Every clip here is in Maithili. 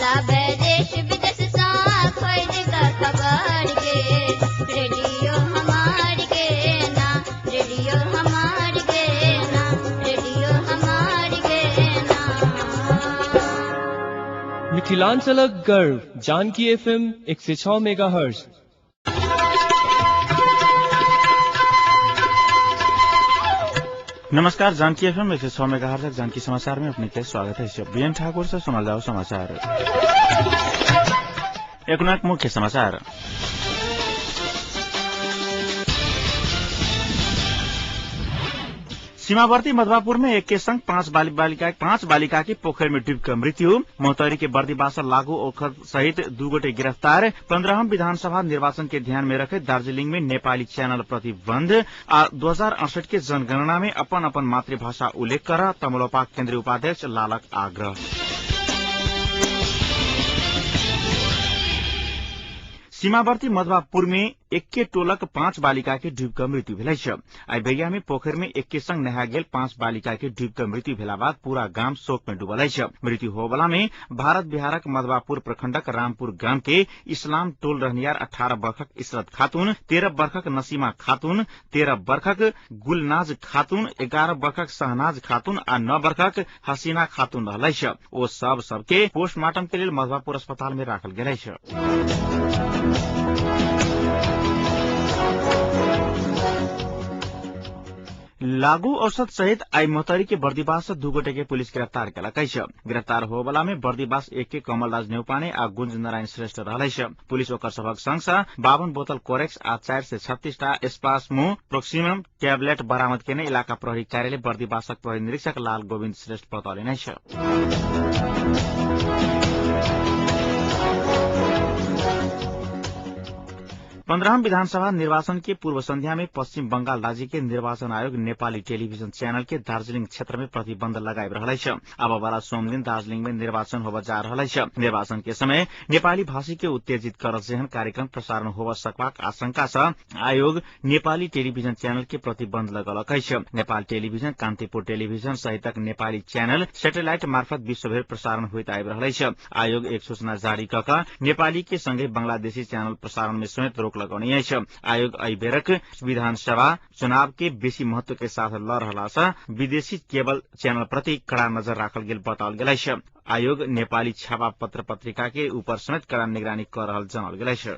लाबे देश विदेश सा खोज का खबर गे, रेडियो हमार गे ना, रेडियो हमार गे ना, रेडियो हमार गे ना। मिथिलांचलक गर्व जानकी एफएम 106 मेगाहर्ट्ज। नमस्कार, जानकी एफएम 106 मेगाहर्ट्ज जानकी समाचार में अपने के स्वागत है। बीएन ठाकुर से सुनल जाओ समाचार। एकनाक मुख्य समाचार। सीमावर्ती मधवापुर में एक के संग पांच बालिका की पोखर में डूबकर मृत्यु। मोहतरी के बर्दिवास लागू औषध सहित 2 गोटे गिरफ्तार। 15वां विधानसभा निर्वाचन के ध्यान में रखे दार्जीलिंग में नेपाली चैनल प्रतिबंध। आ 2068 के जनगणना में अपन अपन मातृभाषा उल्लेख कर तमलोपा केन्द्रीय उपाध्यक्ष लालक आग्रह। सीमावर्ती मधवापुर में एक्के टोलक 5 बालिका के डूबकर मृत्यु भेल अछि। आइ बेरिया में पोखर में एक्के संग नहा गेल 5 बालिका के डूबकर मृत्यु भेला बाद पूरा गाम शोक में डूबल अछि। मृत्यु होबला में भारत बिहारक मधवापुर प्रखंडक रामपुर गाम के इस्लाम टोल रहनियार 18 वर्षक इशरत खातून, 13 वर्षक नसीमा खातून, 13 वर्षक गुलनाज खातून, 11 वर्षक शहनाज खातून आ 9 वर्षक हसीना खातून रहल अछि। ओ सब सबके पोस्टमार्टम के लेल मधवापुर अस्पताल में राखल गेल अछि। लागू औषध सहित आई मोहतरी के बर्दिवास से 2 गोटे के पुलिस गिरफ्तार केलक अछि। गिरफ्तार होबला में बर्दिवास 1 के कमलराज नेउपाने आ गुंज नारायण श्रेष्ठ रहल अछि। पुलिस ओकर सभक संग से 52 बोतल कोरेक्स आ 436 टा स्पास्मो प्रोक्सिमम टैबलेट बरामद केने इलाका प्रहरी कार्यालय बर्दिवासक प्रहरी निरीक्षक लाल गोविन्द श्रेष्ठ बतौलनि अछि। 15वां विधानसभा निर्वाचन के पूर्व संध्या में पश्चिम बंगाल राज्य के निर्वाचन आयोग नेपाली टेलीविजन चैनल के दार्जीलिंग क्षेत्र में प्रतिबंध लगाइ रहल अछि। आब वाला सोमदिन दार्जीलिंग में निर्वाचन होब जा रहल अछि। निर्वाचन के समय नेपाली भाषी के उत्तेजित कर जेहन कार्यक्रम प्रसारण होब सकबाक आशंका से आयोग नेपाली टेलीविजन चैनल के प्रतिबंध लगौलक अछि। नेपाल टेलीविजन, कान्तिपुर टेलीविजन सहितक नेपाली चैनल सेटेलाइट मार्फत विश्वभरि प्रसारण होइत आबि रहल अछि। आयोग एक सूचना जारी क क नेपाली के संगे बांग्लादेशी चैनल प्रसारण में समेत रोक लगौने अछि। आयोग एहि बेरक विधानसभा चुनाव के बेसी महत्व के साथ ल रहला से विदेशी केबल चैनल प्रति कड़ा नजर राखल गेल बताओल गेल अछि। आयोग नेपाली छापा पत्र पत्रिका के ऊपर समेत कड़ा निगरानी कर रहल जानल गेल अछि।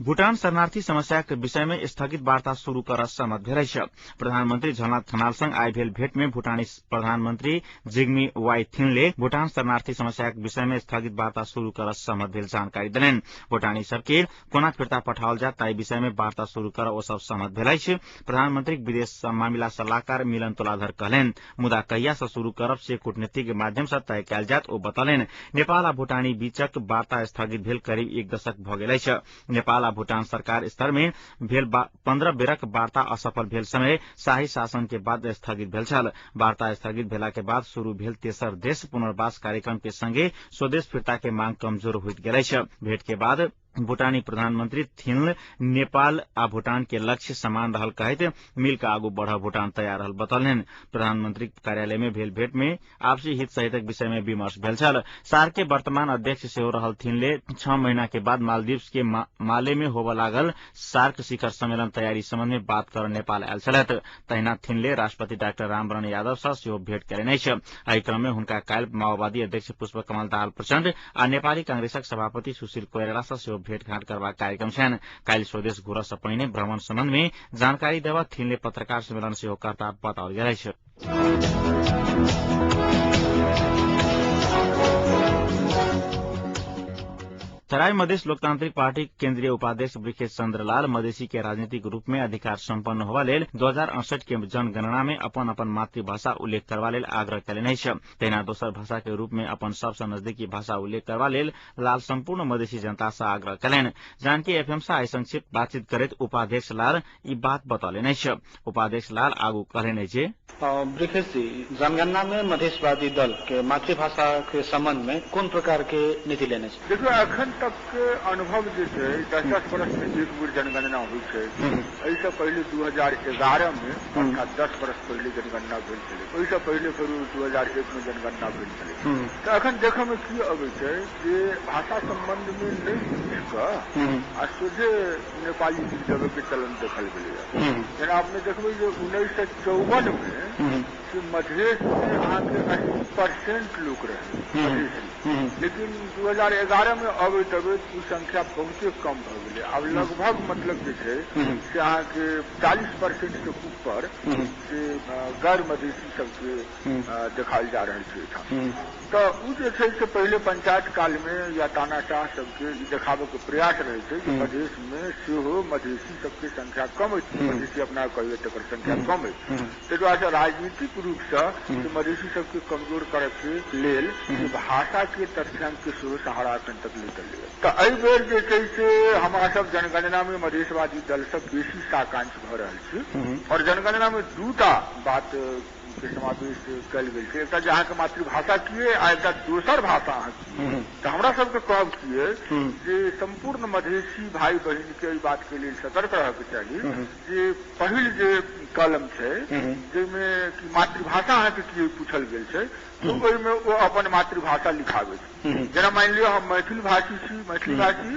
भूटान शरणार्थी समस्या के विषय में स्थगित वार्ता शुरू कर सहमत भेल अछि। प्रधानमंत्री झलनाथ खनाल संग आइ भेल भेट में भूटानी प्रधानमंत्री जिग्मी वाई थिनले भूटान शरणार्थी समस्या के विषय में स्थगित वार्ता शुरू कर सहमत भेल जानकारी देलनि। भूटानी सबके कोना फिर्ता पठाओल जाय ताहि विषय में वार्ता शुरू कर ओ सब सहमत भेल अछि। प्रधानमंत्री विदेश मामिला सलाहकार मिलन तोलाधर कहलनि, मुदा कहिया से शुरू करब से कूटनीति के माध्यम से तय कयल जायत ओ बतौलनि। नेपाल आ भूटानी बीचक वार्ता स्थगित भेल करीब 1 दशक भ गेल अछि। नेपाल भूटान सरकार स्तर में भेल 15 बेरक वार्ता असफल भेल समय शाही शासन के बाद स्थगित भेल छल। वार्ता स्थगित भेला के बाद शुरू भेल तेसर देश पुनर्वास कार्यक्रम के संगे स्वदेश फिर्ता के मांग कमजोर होइत गेल अछि। भेट के बाद भूटानी प्रधानमंत्री थिन नेपाल आ भूटान के लक्ष्य समान रहल कहैत मिल के आगू बढ़ भूटान तैयार रहल बतौलनि। प्रधानमंत्री कार्यालय में भेल भेट में आपसी हित सहितक विषय में विमर्श भेल छल। सार्क के वर्तमान अध्यक्ष सेहो रहल थिनले 6 महीना के बाद मालदीव के माले में होबय लागल सार्क शिखर सम्मेलन तैयारी सम्बन्ध में बात कर नेपाल आयल छलथि। तहिना थिनले राष्ट्रपति डाक्टर रामवरण यादव सँ सेहो भेट केलनि अछि। एहि क्रम में हुनका काल्हि माओवादी अध्यक्ष पुष्प कमल दाहाल प्रचण्ड आ नेपाली कांग्रेसक सभापति सुशील कोइराला सँ सेहो भेटघाट करबाक कार्यक्रम छनि। काल्हि स्वदेश घुरऽ सँ पहिने भ्रमण सम्बन्ध में जानकारी देबऽ थिनले पत्रकार सम्मेलन सेहो करता बताओल गेल अछि। तराई मधेश लोकतांत्रिक पार्टी केन्द्रीय उपाध्यक्ष वृखेश चंद्र लाल मधेसी के राजनीतिक रूप में अधिकार सम्पन्न होवा लेल 2068 के जनगणना में अपन अपन मातृभाषा उल्लेख करवा लेल आग्रह केलनि अछि। तहिना दोसर भाषा के रूप में अपन सबसँ नजदीकी भाषा उल्लेख करवा लेल लाल सम्पूर्ण मधेसी जनता से आग्रह केलनि। जानकी एफएम से आइ संक्षिप्त बातचीत करैत उपाध्यक्ष लाल ई बात बतौलनि अछि। उपाध्यक्ष लाल आगू कहलनि जे वृखेश जी, जनगणना में मधेशवादी दल के मातृभाषा के संबंध में कोन प्रकार के नीति लेने छै? देखियौ, एखन तक के अनुभव जे छै 10-10 बरस में एक बेर जनगणना होइ छै। एहिसँ पहिले 2011 में, अर्थात 10 बरस पहिले जनगणना भेल छलै। ओहिसँ पहिले फेर 2001 में जनगणना भेल छलै। तऽ एखन देखऽ मे की अबै छै जे भाषा संबंध में नहि पूछि कऽ आ सोझे नेपाली लिख देबे के चलन देखल गेलैए। जेना अपने देखबै जे 1954 में कि मधेश में अहाँके 80% लोक रहै मधेशी, लेकिन 2011 में अबैत अबैत ओ संख्या बहुते कम भऽ गेलै। आब लगभग मतलब जे छै से अहाँके 40% से ऊपर से गैर मधेशी सबके देखायल जा रहल छै एहिठाम। तऽ ओ जे छै से पहिले पंचायत काल में या तानाशाह सबके ई देखाबे के प्रयास रहै छै जे मधेश में सेहो मधेशी सबके संख्या कम अछि, मधेशी अपना कहिए तकर संख्या कम अछि। ताहि दुआरे राजनीतिक रूप से मधेशी सबके कमजोर करऽ के लेल भाषा के तथ्यांक के सेहो सहारा एखन तक लेतल। तऽ एहि बेर जे छै से हमरा सब जनगणना में मधेशवादी दल सब बेसी साकांक्ष भऽ रहल छी। और जनगणना में दूटा बात के समावेश कयल गेल छै, एकटा जे अहाँके मातृभाषा की अइ आ एकटा दोसर भाषा अहाँके की। तऽ हमरा सबके कहब की अइ जे सम्पूर्ण मधेशी भाई बहिन के एहि बात के लेल सतर्क रहके चाही जे पहिल जे कलम छै जाहिमे कि मातृभाषा अहाँके की पूछल गेल छै, तऽ ओहिमे ओ अपन मातृभाषा लिखाबै छै। जेना मानि लिअ हम मैथिल भाषी छी, मैथिली भाषी,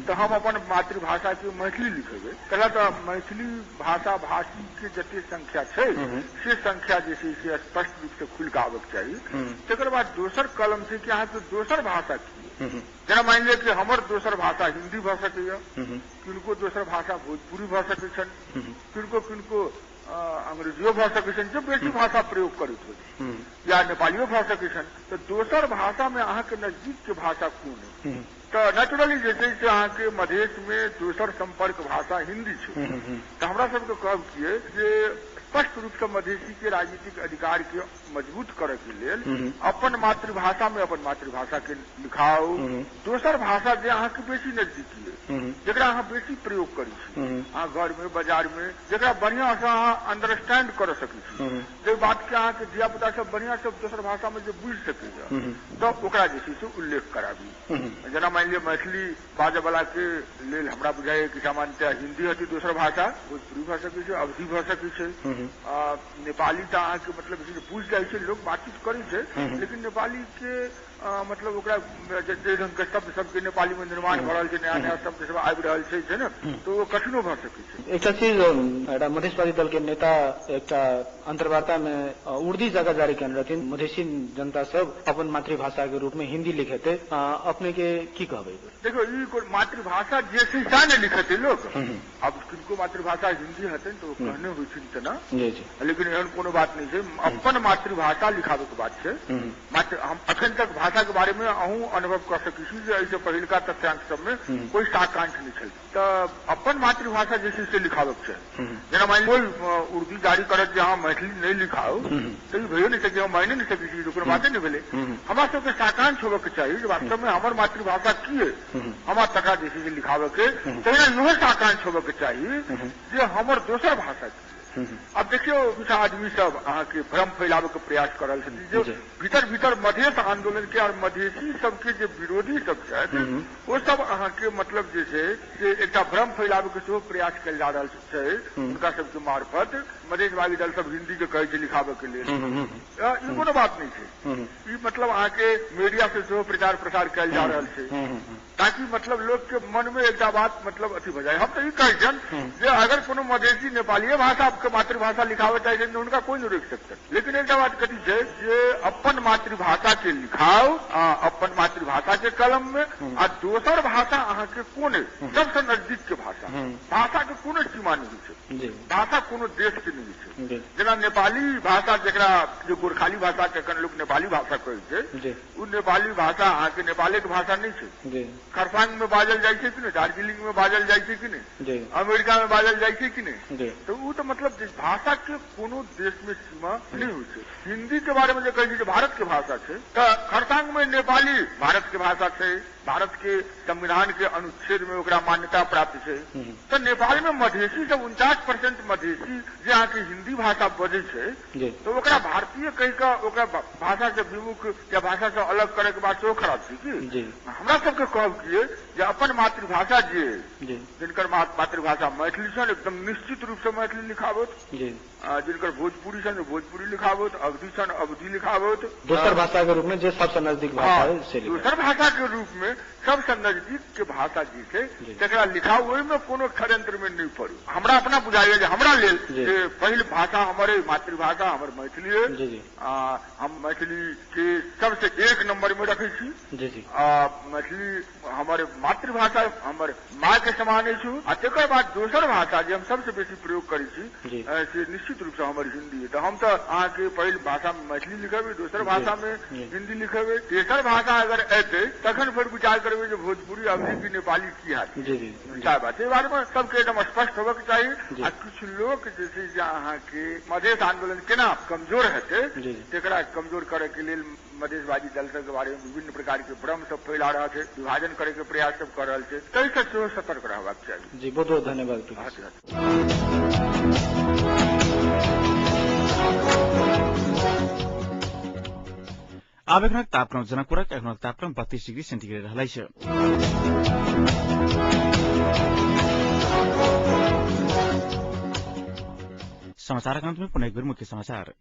तऽ हम अपन मातृभाषा के मैथिली लिखेबै। कहला तऽ मैथिली भाषा भाषी के जते संख्या छै से संख्या जे छै से स्पष्ट रूप से खुलि कऽ आबक चाही। तकर बाद दोसर कलम छै कि अहाँके दोसर भाषा की। जेना मानि लिअ कि हमर दोसर भाषा हिन्दी भऽ सकैए, किनको दोसर भाषा भोजपुरी भऽ सकै छनि, किनको किनको अंग्रेजियो भऽ सकै छनि जे बेसी भाषा प्रयोग करैत होइ, या नेपालियो भऽ सकै छनि। तऽ दोसर भाषा में अहाँके नजदीक के भाषा कोन है? तऽ नेचुरली जे छै से अहाँके मधेश में दोसर संपर्क भाषा हिन्दी छै। तऽ हमरा सबके कहब की अइ जे स्पष्ट रूप से मधेशी के राजनीतिक अधिकार के मजबूत करऽ के लेल अपन मातृभाषा में अपन मातृभाषा के लिखाउ। दोसर भाषा जे अहाँके बेसी नजदीकी अइ, जकरा अहाँ बेसी प्रयोग करै छी, अहाँ घर में बाजार में जकरा बढ़िया से अहाँ अंडरस्टैंड कर सकै छी, जे बात के अहाँके धिया पुता सब बढ़िया से दोसर भाषा में जे बुझि सकैए, तऽ ओकरा जे छै से उल्लेख कराबी। जेना मानि लिअ मैथिली बाजऽ वाला के लेल हमरा बुझाइए कि सामान्यतः हिन्दी हेतै दोसर भाषा, भोजपुरी भऽ सकै छै, अवधी भऽ सकै छै, नेपाली तऽ अहाँके मतलब बुझि जाइ छै, लोक बातचीत करै छै, लेकिन नेपाली के मतलब ओकरा जे रंग के शब्द सबके नेपाली में निर्माण भऽ रहल छै, नया नया शब्द सब आबि रहल छै, छै ने, तऽ ओ कठिनो भऽ सकै छै। एकटा चीज, एकटा मधेशवादी दल के नेता एकटा अंतर्वार्ता में उर्दी जगह जारी केने रहथिन, मधेशी जनता सब अपन मातृभाषा के रूप में हिन्दी लिखेते, अपने के की कहबै? देखियौ, ई मातृभाषा जे छै सएह ने लिखेतै लोक। आब किनको मातृभाषा हिन्दी हेतनि तऽ ओ कहने होइ छनि तेना, लेकिन एहन कोनो बात नहि छै। अपन मातृभाषा लिखाबे के बात छै। मात्र हम अखन तक भाषा के बारे में अहूँ अनुभव कऽ सकै छी जे एहिसँ पहिलका तथ्यांक सबमे कोई साकांक्ष नहि छल। तऽ अपन मातृभाषा जे छै से लिखाबक छै। जेना मानि कोई उर्दू जारी करत जे अहाँ मैथिली नहि लिखाउ, तऽ ई भइयो नहि सकै, हम मानि नहि सकै छी, कोनो बाते नहि भेलै। हमरा सबके साकांक्ष होबक चाही जे वास्तव में हमर मातृभाषा की अइ, हमरा तकरा जे छै से लिखाबक। तहिना इहो साकांक्ष होबक चाही जे हमर दोसर भाषा की। अब देखियौ, किछु आदमी सब अहाँके भ्रम फैलाबे के प्रयास कर रहल छथिन जे भीतर भीतर मधेश आंदोलन के और मधेशी सबके जे विरोधी सब छथि ओ सब अहाँके मतलब जे छै से एकटा भ्रम फैलाबे के सेहो प्रयास कयल जा रहल छै हुनका सबके मार्फत। मधेशवादी दल सब हिन्दी के कहै छै लिखाबे के लेल, ई कोनो बात नहि छै। ई मतलब अहाँके मीडिया से सेहो प्रचार प्रसार कयल जा रहल छै ताकि मतलब लोक के मन में एकटा बात मतलब अथी भऽ जाय। हम तऽ ई कहै छियनि जे अगर कोनो मधेशी नेपालीय भाषा के मातृभाषा लिखाबे चाहे छै हुनका कोई नहीं रोकि सकता, लेकिन एकटा बात कथी छै जे अपन मातृभाषा के लिखाउ अपन मातृभाषा के कलम में, आ दोसर भाषा अहाँके कोन सबसे नजदीक के भाषा, भाषा के कोनो सीमा नहीं छै, भाषा कोनो देश के नहीं छै। जेना नेपाली भाषा जकरा जे गोरखाली भाषा के एखन लोक नेपाली भाषा कहै छै, ओ नेपाली भाषा अहाँके नेपाले के भाषा नहीं छै। खरसांग में बाजल जाइ छै कि नहि, दार्जिलिंग में बाजल जाइ छै कि नहि, अमेरिका में बाजल जाइ छै कि नहि, तऽ ओ तऽ मतलब भाषा के कोनो देश में सीमा नहीं होइ छै। हिंदी के बारे में जे कहै छै जे भारत के भाषा छै, तऽ खरसांग में नेपाली भारत के भाषा छै, भारत के संविधान के अनुच्छेद में ओकरा मान्यता प्राप्त छै। तऽ नेपाल में मधेशी सब 49% मधेशी जे अहाँके हिन्दी भाषा बजै छै तऽ ओकरा भारतीय कहि कऽ ओकरा भाषा से विमुख या भाषा से अलग करे के बात सेहो खराब छै की? हमरा सबके कहब की जे अपन मातृभाषा जे जिनकर मातृभाषा मैथिली छनि एकदम निश्चित रूप से मैथिली लिखाबत, जिनकर भोजपुरी छनि भोजपुरी लिखाबत, अवधि छनि अवधि लिखाबत, दोसर भाषा के रूप में जे सबसे नजदीक भाषा है से दोसर भाषा के रूप में सबसे नजदीक के भाषा जे छै तकरा लिखाउ, ओहिमे कोनो षड्यंत्र में नहीं पड़ू। हमरा अपना बुझाइए जे हमरा लेल जे पहिल भाषा हमर मातृभाषा हमर मैथिली है, हम मैथिली के सबसे एक नंबर में रखै छी, मैथिली हमर मातृभाषा हमर माँ के समान अछि, आ तकर बाद दोसर भाषा जे हम सबसे बेसी प्रयोग करै छी से निश्चित रूप से हमर हिंदी है। तऽ हम तऽ अहाँके पहिल भाषा में मैथिली लिखेबै, दोसर भाषा में हिंदी लिखेबै, तेसर भाषा अगर एतै तखन फेर विचार करबै जे भोजपुरी अवधि की नेपाली की हैत। बात एहि बारे में सबके एकदम स्पष्ट होबक चाही। आ किछु लोक जे छै जे अहाँके मधेश आंदोलन केना कमजोर हेतै तकरा कमजोर करे के लेल मधेशवादी दल सबके बारे में विभिन्न प्रकार के भ्रम सब फैला रहल छै, विभाजन करे के प्रयास सब कर रहल छै, ताहिसँ सेहो सतर्क रहबाक चाही। जी बहुत बहुत धन्यवाद। आब एखनक तापक्रम जनकपुरक एखनक तापक्रम 32 डिग्री सेन्टिग्रेड रहलै छ। समाचारक अंत में पुनः एक बेर मुख्य समाचार।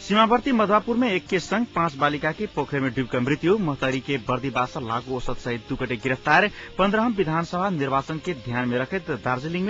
सीमावर्ती मधवापुर में एक के संग 5 बालिका के पोखरे में डूबकर मृत्यु। महतारी के बर्दीबास लागू औसत सहित 2 गोटे गिरफ्तार। 15 विधानसभा निर्वाचन के ध्यान में रखैत दार्जीलिंग में